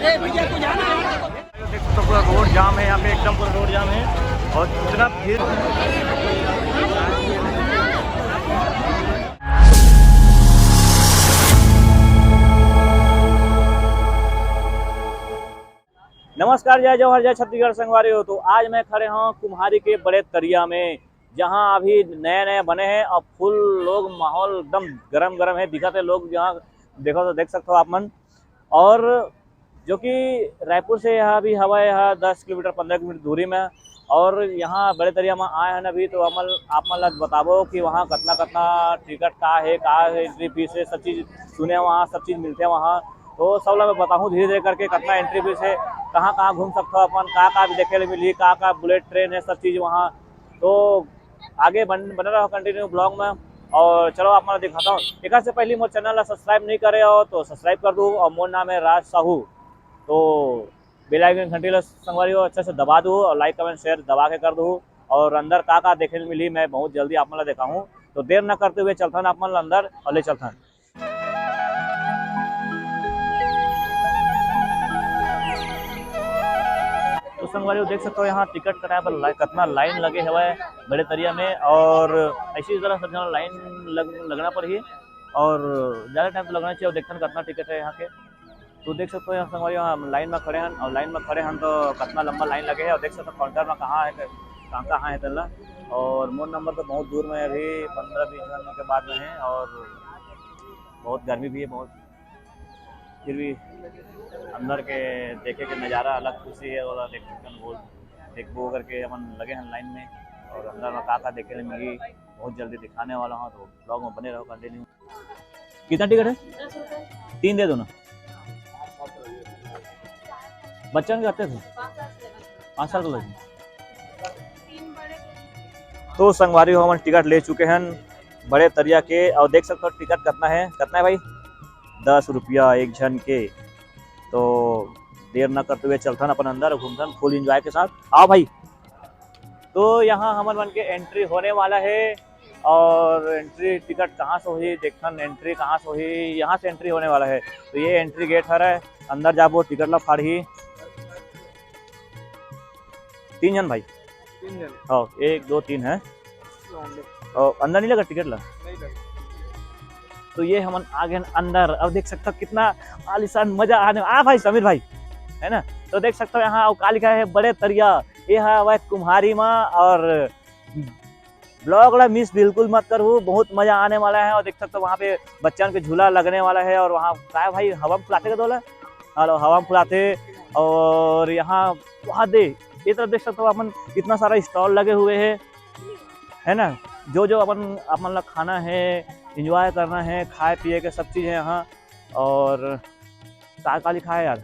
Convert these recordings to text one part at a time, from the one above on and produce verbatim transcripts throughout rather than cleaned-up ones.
देख सकते हो, पूरा रोड जाम है यहाँ पे, एकदम पूरा रोड जाम है। और इतना भीड़। नमस्कार, जय जोहार, जय छत्तीसगढ़ संगवारी हो। तो आज मैं खड़े हूँ कुम्हारी के बड़े तरिया में, जहाँ अभी नया नया बने हैं और फुल लोग, माहौल एकदम गरम गरम है, दिखत है लोग। यहाँ देखो तो देख सकते हो आप मन। और जो कि रायपुर से यहाँ अभी हवा है, यहाँ दस किलोमीटर, पंद्रह किलोमीटर दूरी में। और यहाँ बड़े तरिया में आए हैं अभी, तो हमन आप मन ला बताबो कि वहाँ कतना कतना टिकट का है, का है, एंट्री फीस है, सब चीज़ सुने, वहाँ सब चीज़ मिलते हैं वहाँ। तो सब ला मैं बताहूँ धीरे धीरे करके कतना एंट्री फीस है, कहाँ कहाँ घूम सकते हो अपन, का का देखे ले मिली, का का बुलेट ट्रेन है, सब चीज़ वहाँ। तो आगे बन बने रहो कंटिन्यू ब्लॉग में। और चलो आप मन ला दिखाता हूँ। एक से पहले मोर चैनल ला सब्सक्राइब नहीं करे हो तो सब्सक्राइब कर दो। और मोर नाम है राज साहू। तो बेल आइकन घंटी ला संगवारी हो अच्छे से दबा दो और लाइक कमेंट शेयर दबा के कर दो। और अंदर का का देखे ले मिली मैं बहुत जल्दी आप मन ला दिखाहूँ। तो देर ना करते हुए चलथन आप मन ला अंदर और ले चलथन। तो संगवारी हो देख सकते हो यहाँ टिकट कटाए बर ला-, कतना लाइन लगे हवय बड़े तरिया में। और ऐसी तरह सब झन लाइन लग, लगना पड़ही और ज़्यादा टाइम तो लगना चाहिए। और देखथन कतना टिकट है यहाँ के। तो देख सकते हो यहाँ संगवारी हो, हम लाइन में खड़े हन और लाइन में खड़े हन तो कतना लंबा लाइन लगे है। और देख सकते हो काउंटर में कहाँ है, कहाँ कहाँ है तेला। और मोर नंबर तो बहुत दूर में है, अभी पंद्रह बीस जन के बाद में है। और बहुत गर्मी भी है बहुत, फिर भी अंदर के देखे के नज़ारा अलग खुशी है। और देख सकते हैं बोल देखबो करके हमन लगे हैं लाइन में। और अंदर में का का देखे ले मिली बहुत जल्दी दिखाने वाला हूँ, तो ब्लॉग में बने रहो कंटिन्यू। कितना टिकट है? तीन दे दो ना। बच्चन के कते थे? पाँच साल के लगे। तो संगवारी हो हमन टिकट ले चुके हैं बड़े तरिया के। और देख सकते हो टिकट कितना है, कितना है भाई? दस रुपया एक झन के। तो देर ना करते हुए चलथन अपन अंदर घूमथन फुल एंजॉय के साथ। आओ भाई। तो यहाँ हमन मन के एंट्री होने वाला है। और एंट्री टिकट कहाँ से होही, देखथन एंट्री कहाँ से होही। यहाँ से एंट्री होने वाला है। तो ये एंट्री गेट हरे, अंदर जाबो टिकट ला फाड़ही। तीन झन भाई। तीन झन। हाँ, एक दो तीन है। और अंदर नहीं लगा टिकट ला? नहीं लगा। तो ये हमन आ गए अंदर। अब देख सकते हो कितना आलीशान मजा आने आ भाई समीर भाई, है ना? तो देख सकते हो यहाँ का लिखा है बड़े तरिया। ये है वह कुम्हारी माँ। और ब्लॉग ला मिस बिल्कुल मत करहू, बहुत मजा आने वाला है। और देख सकते हो वहाँ पे बच्चन के झूला लगने वाला है। और वहाँ काय भाई हवा में फुलाते का दोला, हेलो हवा में फुलाते। और यहाँ वहाँ दे ये तरफ देख सकते हो अपन कितना सारा स्टॉल लगे हुए हैं, है ना? जो जो अपन अपन ला खाना है, एंजॉय करना है, खाए पिए के सब चीज़ है यहाँ। और का का लिखा है यार?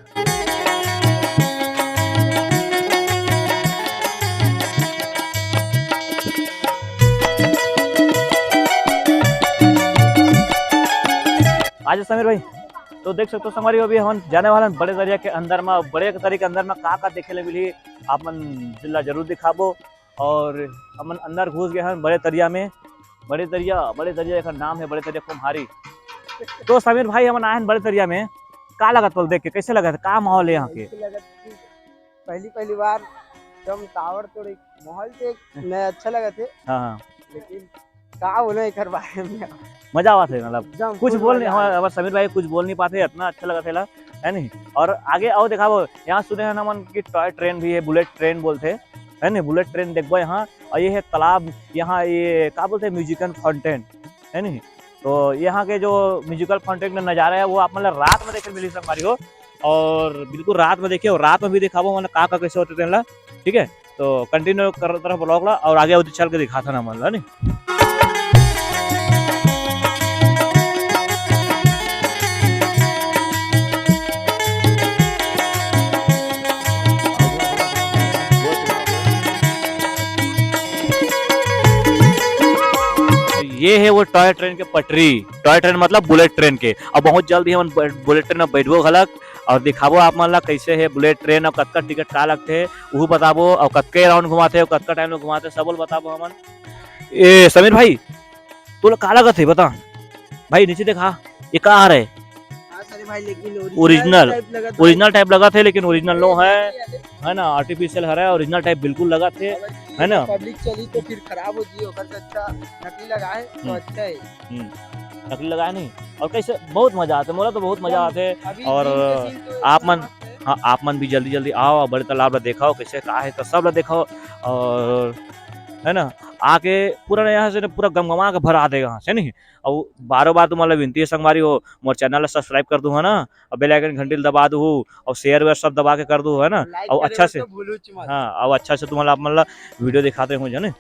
आज समीर भाई, तो देख सकते हो संगवारी, अभी हम जाने वाला हैं बड़े दरिया के अंदर में। बड़े दरिया के अंदर में का का देखे ले मिली, आप मन जिला जरूर दिखाबो। और हमन अंदर घुस गए हैं बड़े तरिया में। बड़े तरिया, बड़े तरिया एकर नाम है, बड़े तरिया कुम्हारी। तो समीर भाई, हमन आए हैं बड़े तरिया में, का लगत बोल देख के, कैसे लगत, का माहौल है यहाँ के? ऐसे लगत कि पहली पहली बार एकदम ताबड़तोड़ एक माहौल थे, एक नया अच्छा लगत है। हाँ, हाँ। लेकिन का बोले एकर बारे में? मजा आवत है, मतलब एकदम कुछ full बोल नहीं, मजा हमारे आवत। हमारे समीर भाई कुछ बोल नहीं पाते, इतना अच्छा लगत है ला, है नहीं? और आगे आओ दिखाबो, यहाँ सुने हैं ना मन की टॉय ट्रेन भी है, बुलेट ट्रेन बोलते हैं, है नहीं? बुलेट ट्रेन देखबो यहाँ। और ये है तालाब, यहाँ ये का बोलते हैं, म्यूजिकल फाउंटेन, है नहीं? तो यहाँ के जो म्यूजिकल फाउंटेन का नज़ारा है वो आप मतलब रात में देखे मिली संगवारी हो। और बिल्कुल रात में देखिए, और रात में भी दिखाबो मतलब का का कैसे होते तेन ला, ठीक है? तो कंटिन्यू करत रहो ब्लॉग ला, और आगे उधर चल के दिखाता ना मन ला, नहीं? ये है वो टॉय ट्रेन के पटरी, टॉय ट्रेन मतलब बुलेट ट्रेन के। अब बहुत जल्दी हमन ब-, बुलेट ट्रेन में बैठबो घलक और दिखाबो आप मन ला कैसे है बुलेट ट्रेन और कतका टिकट का लगथे, उहू बताबो और कतका राउंड घुमाथे और कतका टाइम में घुमाथे, सब ल बताबो हमन। ए समीर भाई, तोला का लगत है बता भाई, नीचे देखा, ये का आ रहा है? हाँ सर, ये भाई, लेकिन ओरिजिनल ओरिजिनल टाइप लगा था। ओरिजिनल टाइप लगा थे, लेकिन ओरिजिनल नो है, है ना, आर्टिफिशियल हरे, ओरिजिनल टाइप बिल्कुल लगा थे, है ना? पब्लिक चली तो फिर खराब हो जी, ओकर से अच्छा नकली लगा है तो हम्म। अच्छा है। हम्म, नकली लगा है नहीं। और कैसे बहुत मजा आते, मोला तो बहुत मजा आते। अभी और दिन के scene तो आप मन, हाँ, आप मन भी जल्दी जल्दी आओ, बड़े तालाब ला देखाओ, कैसे का है तो सब ला देखाओ, और है ना, आके पूरा यहाँ से ना पूरा गमगमा के भरा देगा, है नहीं? और बारो बार तुम्हारा विनती है संगवारी हो, मोर चैनल ला सब्सक्राइब कर दू, है ना, और बेल आइकन घंटी ला दबा दू, और शेयर वेयर सब दबा के कर दू, है ना, और अच्छा से, हाँ, और अच्छा से तुम्हारा आप मतलब वीडियो दिखाते हो जाने।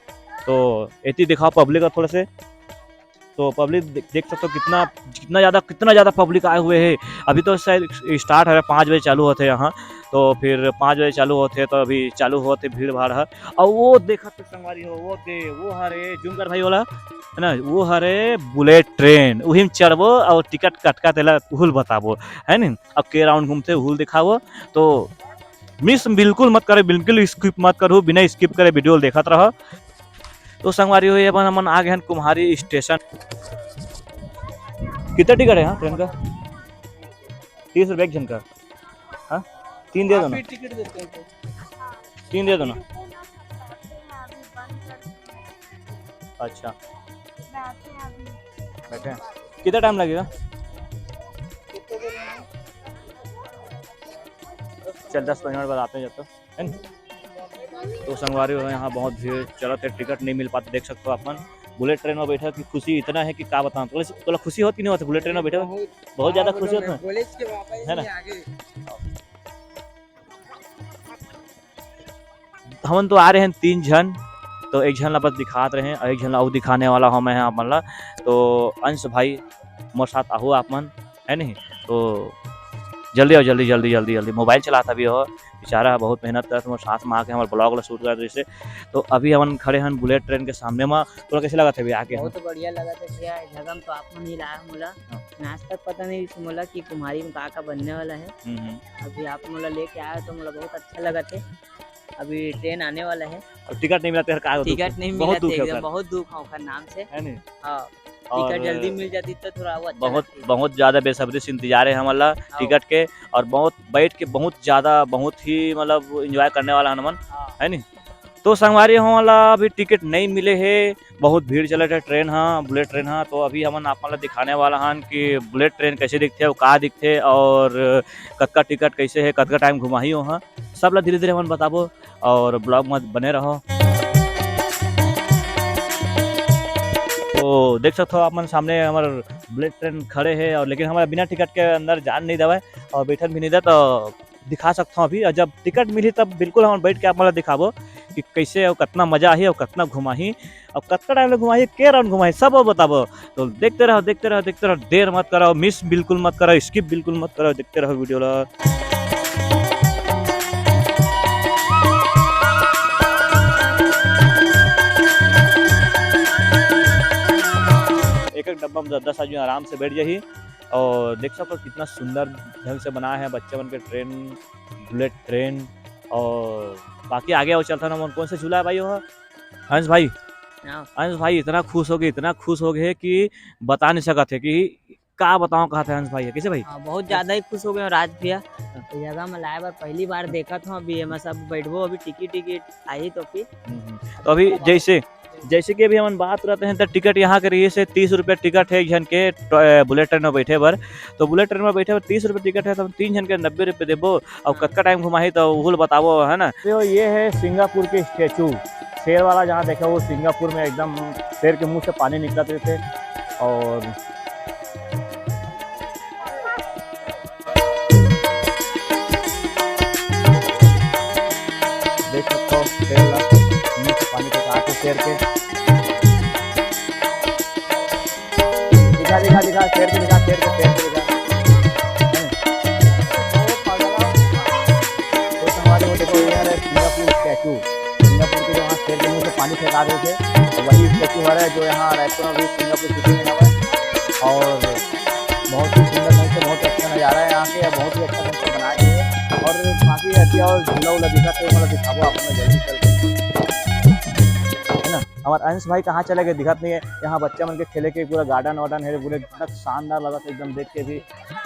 तो एती दिखाओ पब्लिक का थोड़ा से। तो पब्लिक दे-, देख सकते हो कितना, कितना ज़्यादा, कितना ज़्यादा पब्लिक आए हुए है। अभी तो शायद स्टार्ट है, पाँच बजे चालू होते हैं यहाँ, तो फिर पाँच बजे चालू होते हैं, तो अभी चालू होते भीड़ भाड़ है। और वो देखा तो संगवारी हो, वो दे, वो हरे जूम कर भाई वाला, है ना, वो हरे बुलेट ट्रेन, वही में चढ़बो और टिकट कतका तेला उहुल बताबो, है नी? अब के राउंड घूमते उहुल दिखाबो, तो मिस बिल्कुल मत करे, बिल्कुल स्किप मत करो, बिना स्किप करे वीडियो देखत रहो। तो संगवारी हो, ये अपन हमन आ गए हैं कुम्हारी स्टेशन। कितना टिकट है यहाँ ट्रेन का? तीस रुपये एक जन का। हाँ, तीन दे दो ना। आप ही टिकट देते हैं तो। तीन दे दो ना। अच्छा, बैठे हैं। कितना टाइम लगेगा? चल, दस पंद्रह मिनट बाद आते हैं जब तक, है ना? तो संगवारी हो, यहाँ बहुत भीड़ चलत है, टिकट नहीं मिल पाते, देख सकते हो आप मन। बुलेट ट्रेन में बैठे की खुशी इतना है कि का बताऊँ। तोला, तोला खुशी होत कि नहीं होत बुलेट ट्रेन में बैठे? बहुत, बहुत ज़्यादा खुशी होत ना? है ना? हमन तो आ रहे हैं तीन झन, तो एक झन ला बस दिखात रहे हैं और एक झन ला अउ दिखाने वाला हूँ मैं आप मन ला। तो अंश भाई, मोर साथ आहू आप मन, है नहीं? तो जल्दी आओ, जल्दी, जल्दी, जल्दी, जल्दी। मोबाइल चलात अभी हो, बेचारा बहुत मेहनत करत, मोर साथ में आके हमर ब्लॉग ला शूट करत रहिसे। तो अभी हमन खड़े हन बुलेट ट्रेन के सामने में। तोला कैसे लगत है अभी आके? बहुत बढ़िया लगत है भैया, जगह में तो आप मन ही लाए हो मोला। हाँ। मैं आज तक पता नहीं रहिस मोला कि कुम्हारी में का का बनने वाला है। हम्म, हम्म। अभी आप मोला लेके आए हो तो मोला बहुत अच्छा लगत है। अभी ट्रेन आने वाला है। अब टिकट नहीं मिलत है, का दुख है? टिकट नहीं मिलत है, बहुत दुख है एकदम, बहुत दुख है ओकर नाम से। है नहीं? हाँ। और टिकट जल्दी मिल जाती तो थोड़ा वो अच्छा बहुत, लगती। बहुत ज़्यादा बेसब्री से इंतजार है हमन ला हाँ। टिकट के, और बहुत बैठ के बहुत ज़्यादा, बहुत ही मतलब एंजॉय करने वाला हन हमन, हाँ। है नी? तो संगवारी हो, हमन ला अभी टिकट नहीं मिले है, बहुत भीड़ चलत है ट्रेन हा, बुलेट ट्रेन हा। तो अभी हमन आप मन ला दिखाने वाला हन कि बुलेट ट्रेन कैसे दिखथे, अउ का दिखथे, और कतका टिकट कैसे है, कतका टाइम घुमाही ओहा, सब ला धीरे-धीरे हमन बताबो, और ब्लॉग में बने रहो। तो देख सकते हो आप मन सामने हमर बुलेट ट्रेन खड़े है, और लेकिन हमर बिना टिकट के अंदर जान नहीं देवय और बैठन भी नहीं दे, तो दिखा सकथव अभी, और जब टिकट मिलही तब बिल्कुल हमन बैठ के आप मन ला दिखाबो कि कैसे और कतना मजा आही और कतना घुमाही और कतना टाइम ले घुमाही, के राउंड घुमाही, सब वो बताबो। तो देखते रहो, देखते रहो, देखते रहो, देर मत करो, मिस बिल्कुल मत करो, स्किप बिल्कुल मत करो, देखते रहो वीडियो ला। एक एक डब्बा में दस दस आदमी आराम से बैठ जाही। और देख सकते हो कितना सुंदर ढंग से बनाए है बच्चे मन के ट्रेन, बुलेट ट्रेन। और बाकी आगे और चलता ना, मन कौन से झूला है भाई वो? अंश भाई, हाँ। अंश भाई इतना खुश हो गए, इतना खुश हो गए कि बता नहीं सकत है कि का बताओ, कहा था अंश भाई, कैसे भाई? हाँ, बहुत ज्यादा ही खुश हो गए हो राज भैया। हाँ। ये जगह में लाए बर पहली बार देखत हूँ, अभी ये मैं सब बैठबो, अभी टिकट टिकट आई तो फिर। हम्म, हम्म। तो अभी जैसे, जैसे कि अभी हमन बात करते हैं तो टिकट यहाँ के रहिसे तीस रुपये टिकट है एक झन के ट-, बुलेट ट्रेन में बैठे बर। तो बुलेट ट्रेन में बैठे बर तीस रुपये टिकट है, तो हम तीन झन के नब्बे रुपये देबो। और हाँ। कतका टाइम घुमाही तो उहुल बताबो, है ना? तो ये है सिंगापुर के स्टैचू, शेर वाला, जहाँ देखा वो सिंगापुर में एकदम शेर के मुंह से पानी निकलत रहिथे। और देख सकते हो शेर ला, मुंह से पानी टपकात हे शेर के। दिखा, दिखा, दिखा, शेर के दिखा, शेर के, शेर के दिखा। तो संगवारी हो, देखो, ये है सिंगापुर स्टैचू। सिंगापुर के जहाँ शेर के मुंह से पानी फेंका रहे थे, वही स्टैचू हरे जो यहाँ रायपुर में भी सिंगापुर सिटी में हवे। और बहुत ही सुंदर ढंग से, बहुत अच्छा नज़ारा है यहाँ के, बहुत ही अच्छा ढंग से बनाए गए हैं। और बाकी ऐसी और झूला उला दिखा तो मतलब दिखाबो आप लोग जल्दी चल के, है ना? हमार अंश भाई कहाँ चले गए, दिखत नहीं है। यहाँ बच्चा मन के खेले के पूरा गार्डन वार्डन है, पूरे इतना शानदार लगत है एकदम देख के भी।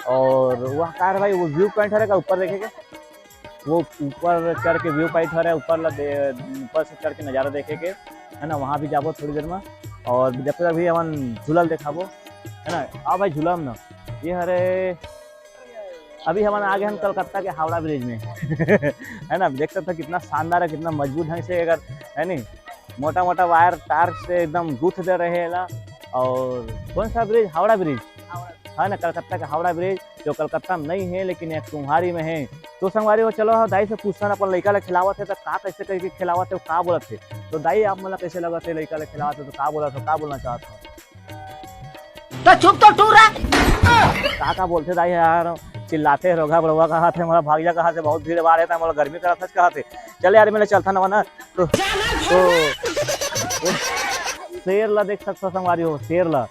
और वहाँ का है भाई, वो व्यू पॉइंट है का ऊपर देखे के, वो ऊपर चढ़ के व्यू पॉइंट हरे, ऊपर ला दे-, ऊपर से चढ़ के नज़ारा देखे के, है ना, वहाँ भी जाबो थोड़ी देर में। और जब तक अभी हमन झूला ल देखाबो, है ना, आओ भाई झूला में ना, ये हरे, अभी हमन आ गए हैं कलकत्ता के हावड़ा ब्रिज में। है ना, देख सकते हो कितना शानदार है, कितना मजबूत ढंग से अगर, है नी, मोटा मोटा वायर तार से एकदम गूंथ दे रहे हैं ला। और कौन सा ब्रिज? हावड़ा ब्रिज। है ना, कलकत्ता का हावड़ा ब्रिज, जो कलकत्ता में नहीं है लेकिन एक कुम्हारी में है। तो संगवारी हो, चलो दाई से पूछथन, अपन लइका ला खिलावत है तो का, कैसे करके खिलावत है, का बोलत है। तो दाई, आप मन ला कैसे लगत है लइका ला खिलावत है, तो का बोलत हो, का बोलना चाहत हो? तो चुप तो टूरा। का का बोलथे दाई यार, चिल्लाथे, रोगहा बुढ़वा कहाथे, मोला भाग जा कहाथे, बहुत भीड़ भाड़ है, मोला गर्मी करत है कहाथे। चल यार, मेरे चलथन ना, तो, तो, तो शेर ला देख सकथो संगवारी हो, शेर ला।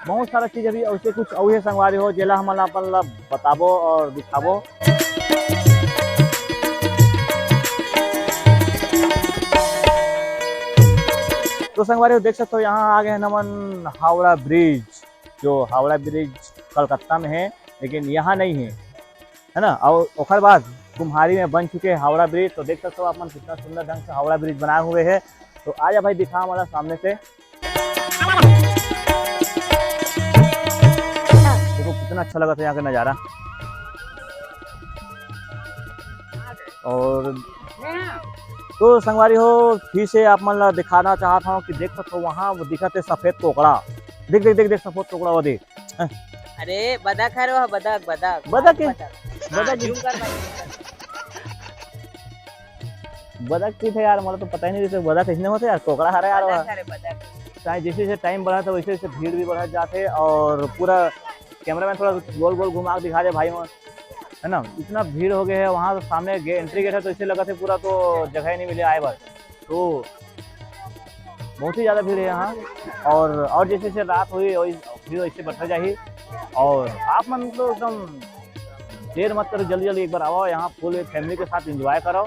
बहुत सारा चीज अभी ऐसे कुछ अउ है संगवारी हो, जेला हमन अपन ला बताबो और दिखाबो। तो संगवारी हो, देख सकते हो, यहाँ आ गए हैं हमन हावड़ा ब्रिज। जो हावड़ा ब्रिज कलकत्ता में है, लेकिन यहाँ नहीं है, है ना। और ओकर बाद कुम्हारी में बन चुके हैं हावड़ा ब्रिज। तो देख सकते हो आप मन, कितना सुंदर ढंग से हावड़ा ब्रिज बनाए हुए है। तो आजा भाई, दिखा हमारा सामने से। देखो कितना अच्छा लगा था यहाँ का नज़ारा। और तो संगवारी हो, फिर से आप मन ला दिखाना चाहत हूँ कि देख सकते हो, वहाँ वो दिखत है सफेद कोकड़ा। देख, देख, देख, देख, सफेद कोकड़ा वो देख। अरे बदक हरे वह, बदक, बदक। बदक के? हाँ, बदक के? zoom कर भाई, zoom कर। बदक की थे यार, मोला तो पता ही नहीं रहिस बदक कैसने होथे यार, कोकड़ा हरे यार बदक वह। हरे, बदक। चाहे जैसे जैसे टाइम बढ़ा तो वैसे वैसे भीड़ भी बढ़त जाथे। और पूरा कैमरामैन थोड़ा गोल गोल घुमा के दिखा दे भाई मन, है ना। इतना भीड़ हो गया है, वहाँ तो सामने गे एंट्री गेट है, तो इसे लगत है पूरा तो जगह ही नहीं मिले आए बर। तो बहुत ही ज़्यादा भीड़ है यहाँ। और और जैसे जैसे रात होही, वही भीड़ वैसे बढ़ता जाही। और आप मन तो एकदम देर मत करो, जल्दी जल्दी एक बार आओ यहाँ, फुल फैमिली के साथ एंजॉय करो।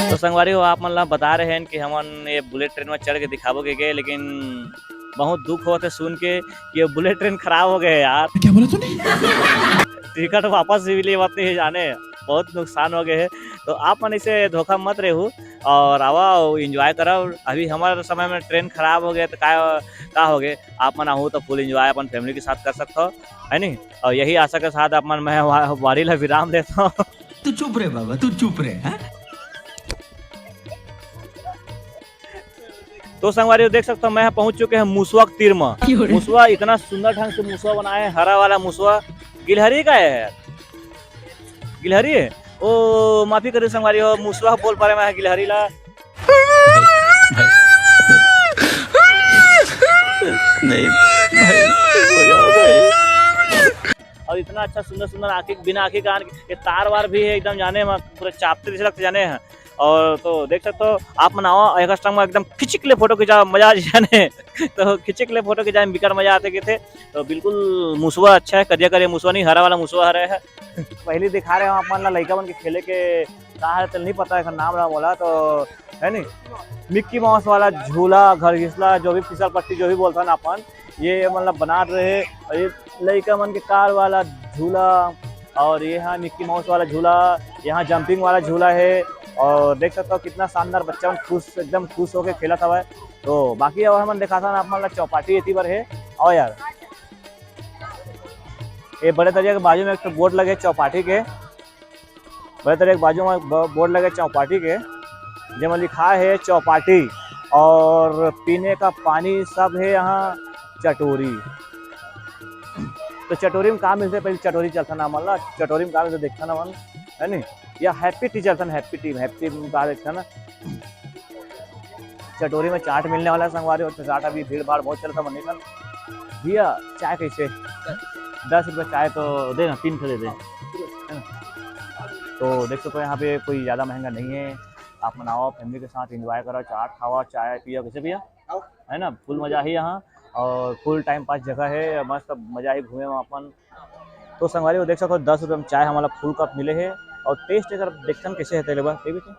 तो संगवारी हो, आप मन ला बता रहे हैं कि हमन ये बुलेट ट्रेन में चढ़ के दिखाबो के गए, लेकिन बहुत दुख होत है सुन के कि ये बुलेट ट्रेन खराब हो गए यार। क्या बोला तूने? टिकट वापस भी लिए मत नहीं जाने, बहुत नुकसान हो गए है। तो आप मन इसे धोखा मत रहू और आवा और एंजॉय करा। अभी हमारे समय में ट्रेन खराब हो गए तो का, का हो गए, आप मन आहू तो फुल एंजॉय अपन फैमिली के साथ कर सकते हो, है नी। और यही आशा के साथ आप मन मैं वा-, वारी ला विराम देता हूँ। तू चुप रे बाबा, तू चुप रे। हाँ? तो संगवारी हो, देख सकते हो, मैं पहुंच चुके हैं मुसवा के तीर में। मुसवा इतना सुंदर ढंग से मुसवा बनाए है, हरा वाला मुसवा। गिलहरी का है यार, गिलहरी है। ओ माफी करियो संगवारी हो, मुसवा बोल पा रहे मैं गिलहरी ला। नहीं भाई, हो जाओ भाई। और इतना अच्छा सुंदर सुंदर आँखी, बिना आँखी कान के, ये तार वार भी है एकदम जाने में पूरा चापते जैसे लगते जाने हैं। और तो देख सकते हो आप मन आवा, एक टाइम में एकदम खिचिक ले फोटो खिंचा, मजा आ जाने। तो खिचिक ले फोटो खिंचाए में बिकट मजा आते के थे। तो बिल्कुल मुसवा अच्छा है, करिया करिया मुसवा नहीं, हरा वाला मुसवा हरा है। पहले दिखा रहे हो आप मन ला लइका मन के खेले के का है, तो नहीं पता है नाम रहा बोला तो, है नी, मिक्की माउस वाला झूला, घर घिसला, जो भी फिसल पट्टी जो भी बोलता ना अपन, ये मतलब बना रहे। और ये लइका मन के कार वाला झूला, और ये है मिक्की माउस वाला झूला, यहाँ जंपिंग वाला झूला है। और देख सकते हो कितना शानदार, बच्चा मन खुश, एकदम खुश होके खेलत हवय। तो बाकी और हमन दिखाथन आप मन ला चौपाटी एती बर है। और यार ये बड़े दरिया के बाजू में एक ठो बोर्ड लगे चौपाटी के, बड़े दरिया के बाजू में ब-, बोर्ड लगे चौपाटी के, जेमा लिखा है चौपाटी और पीने का पानी सब है यहाँ चटोरी। तो चटोरी में का मिलथे, पहले चटोरी चलथन हमन ला, चटोरी में का मिलथे देखथन हमन, है नी। या हैप्पी टी चलथन, हैप्पी टी, हैप्पी टी में का देखथन, चटोरी में चाट मिलने वाला है संगवारी हो। तो चाट अभी भीड़ भाड़ बहुत चलता मन निकल। भैया चाय कैसे? दस रुपये चाय तो दे ना, तीन ठो दे दे, है ना? तो देख सकते हो यहाँ पे कोई ज़्यादा महंगा नहीं है। आप मन आओ, फैमिली के साथ एंजॉय करो, चाट खाओ, चाय पियो, कैसे भैया, है ना? फुल मज़ा ही यहाँ और फुल टाइम पास जगह है, मस्त मज़ा ही घूमे में अपन। तो संगवारी हो देख सकते हो, दस रुपये में चाय हमारा फुल कप मिले है। और टेस्ट अगर देखथन कैसे है तेरे बा, ये भी तो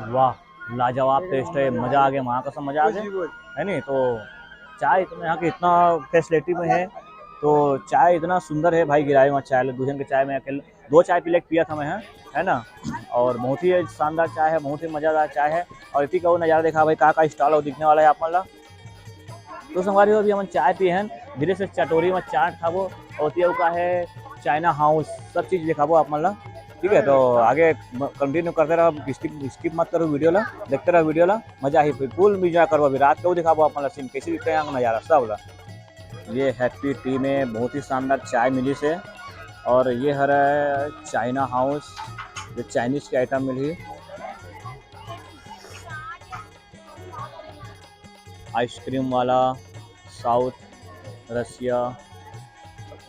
वाह, लाजवाब टेस्ट है, मजा आ गया, माँ कसम मजा आ गया, है नहीं? तो चाय तो यहाँ की इतना फैसिलिटी में है, तो चाय इतना सुंदर है भाई, गिराए हुआ चाय, दो जन के चाय में अकेले दो चाय पी लेके पिया था मैं, है ना? और बहुत ही शानदार चाय है, बहुत ही मजेदार चाय है। और इतनी का वो नज़ारा देखा भाई, का का स्टॉल दिखने वाला है आप मन ला। तो संगवारी हो, अभी हमन चाय पिए हैं, धीरे से चटोरी में चाट खाबो, और ओती का है चाइना हाउस, सब चीज़ दिखाबो आप मन ला। ठीक है, तो आगे कंटिन्यू करते रहो, स्किप स्किप मत करो वीडियो ला, देखते रहो वीडियो ला, मजा ही फुल एंजॉय करबो। अभी रात के वो दिखाबो आप मन ला, सीन कैसे दिखते हैं यहाँ का नज़ारा सब ला। ये हैप्पी टी में बहुत ही शानदार चाय मिली से, और ये हर चाइना हाउस, जो चाइनीज के आइटम मिली, आइसक्रीम वाला, साउथ, रसिया,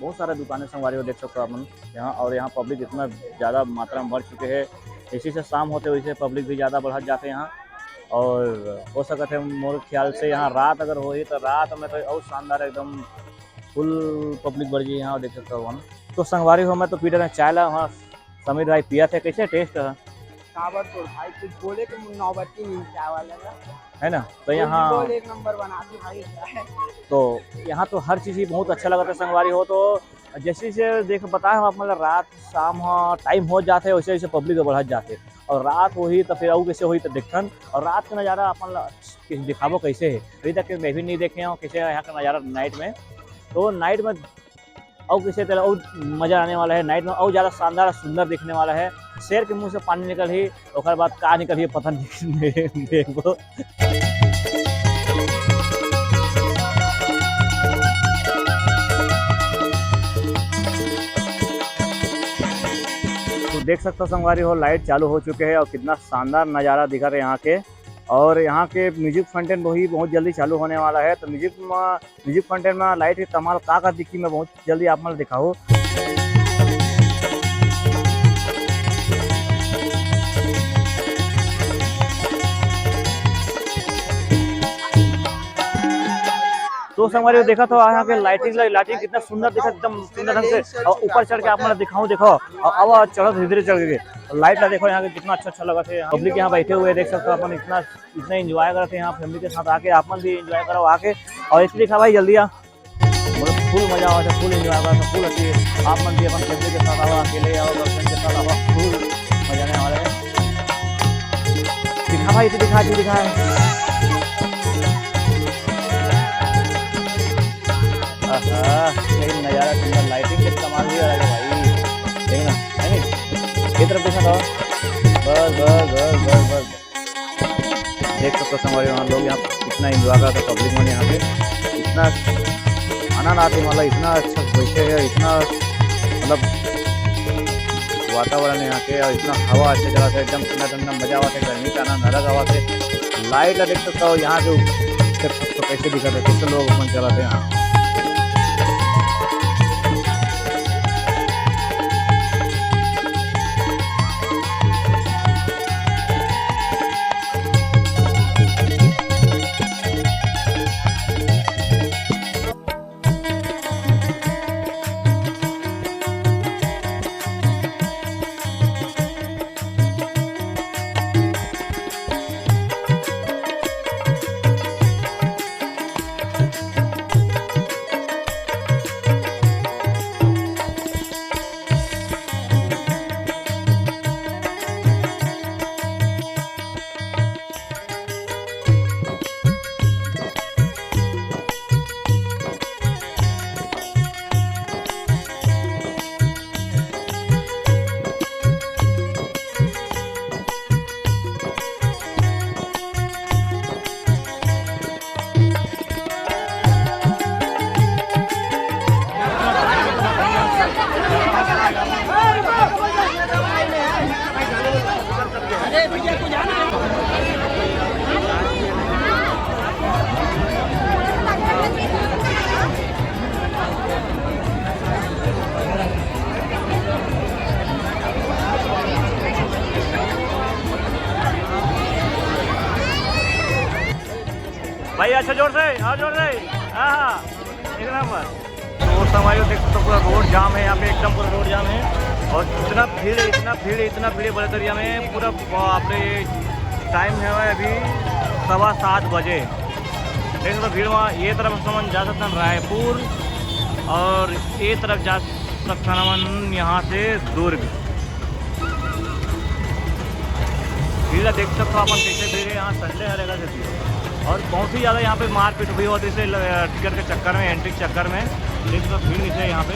बहुत सारा दुकानें संगवारी हो देख सकते हो आप मन यहाँ। और यहाँ पब्लिक इतना ज़्यादा मात्रा में बढ़ चुके हैं, इसी से शाम होते वैसे पब्लिक भी ज़्यादा बढ़त जाते हैं यहाँ। और हो सकत है मोर ख्याल से यहाँ रात अगर होही तो रात में तो और शानदार एकदम फुल पब्लिक बढ़ जाही यहाँ, देख सकते हो हम। तो संगवारी हो, मैं तो पी डरे चाय ला, वहाँ समीर भाई पिया थे, कैसे टेस्ट है? काबर तोर भाई कुछ बोले के नौबती नहीं चाय वाला का। है ना? तो वो भी यहाँ बोल एक नंबर बना दी भाई। तो यहाँ तो हर चीज़ ही बहुत अच्छा लगा था संगवारी हो। तो जैसे जैसे देख बताए हम आप मतलब रात शाम टाइम हो जाते वैसे वैसे पब्लिक बढ़त जाते, और रात होही तो फिर अउ कैसे होही तो देखथन। और रात का नज़ारा अपन ला दिखाबो कैसे है, अभी तक मैं भी नहीं देखे हूँ कैसे यहाँ का नज़ारा नाइट में। तो नाइट में अउ कैसे तेला अउ मजा आने वाला है, नाइट में अउ ज़्यादा शानदार और सुंदर दिखने वाला है। शेर के मुंह से पानी निकलही, ओकर बाद का निकलही पता नहीं। देखबो। तो देख सकते हो संगवारी हो, लाइट चालू हो चुके हैं और कितना शानदार नज़ारा दिखा रहे यहाँ के। और यहाँ के म्यूजिक फाउंटेन वही बहुत जल्दी चालू होने वाला है। तो म्यूजिक म्यूजिक फाउंटेन में लाइट के कमाल का का दिखी, मैं बहुत जल्दी आप मन ल दिखाहूँ। तो संगवारी हो, देखा तो यहाँ के लाइटिंग, लाइटिंग कितना सुंदर दिखा, एकदम सुंदर ढंग से। और ऊपर चढ़ के आप मन ल दिखाऊँ, देखो, और अब चढ़त धीरे धीरे चढ़ के लाइट ला देखो यहाँ के कितना अच्छा अच्छा लगा थे। पब्लिक यहाँ बैठे हुए देख सकते हो अपन, इतना इतना एंजॉय करते हैं यहाँ फैमिली के साथ आके, आप मन भी एंजॉय करो आके। और इसलिए दिखा भाई जल्दी आ, मतलब फुल मजा आवा, फुल एंजॉय करा, फुल अच्छी। आप मन भी अपन फैमिली के साथ आओ, अकेले आओ, गर्लफ्रेंड के साथ आओ, फुल मजा आने वाला है। दिखा भाई, तू दिखा, तू दिखा। आहा, सही नज़ारा, सुंदर लाइटिंग के कमाल भी अलग है भाई। देखना, है नहीं? ये तरफ देखना था। बस, बस, बस, बस, बस। देख सकते हो संगवारी, वहाँ लोग यहाँ इतना एंजॉय करते हैं, पब्लिक मन यहाँ पे इतना आनंद आते, मतलब इतना अच्छा बैठे हैं, इतना मतलब वातावरण है यहाँ के, और इतना हवा अच्छा चला था, एकदम ठंडा ठंडा मजा आवा था, गर्मी का आनंद अलग आवा था। लाइट ला देख सकते हो यहाँ के ऊपर, देख सकते हो कैसे दिखा था, कैसे लोग अपन चला थे यहाँ। भाई अच्छा जोर से, और जोर से। हाँ, हाँ, एक नंबर। तो संगवारी हो देख सकते हो पूरा रोड जाम है यहाँ पे, एकदम पूरा रोड जाम है। और इतना भीड़ है, इतना भीड़ है, इतना भीड़ है बड़े दरिया में, पूरा बाप रे। टाइम है अभी सवा सात बजे। देख सकते हो भीड़ वहाँ, ये तरफ हमन जा सकते हैं रायपुर, और ये तरफ जा सकते हैं हमन यहाँ से दुर्ग। भीड़ देख सकते हो अपन कैसे भीड़ है यहाँ, संडे हर जगह से भीड़ है। और बहुत ही ज़्यादा यहाँ पे मारपीट भी होती है इसे ल-, टिकट के चक्कर में, एंट्री के चक्कर में। देख सकते हो भीड़ कैसे है यहाँ पे।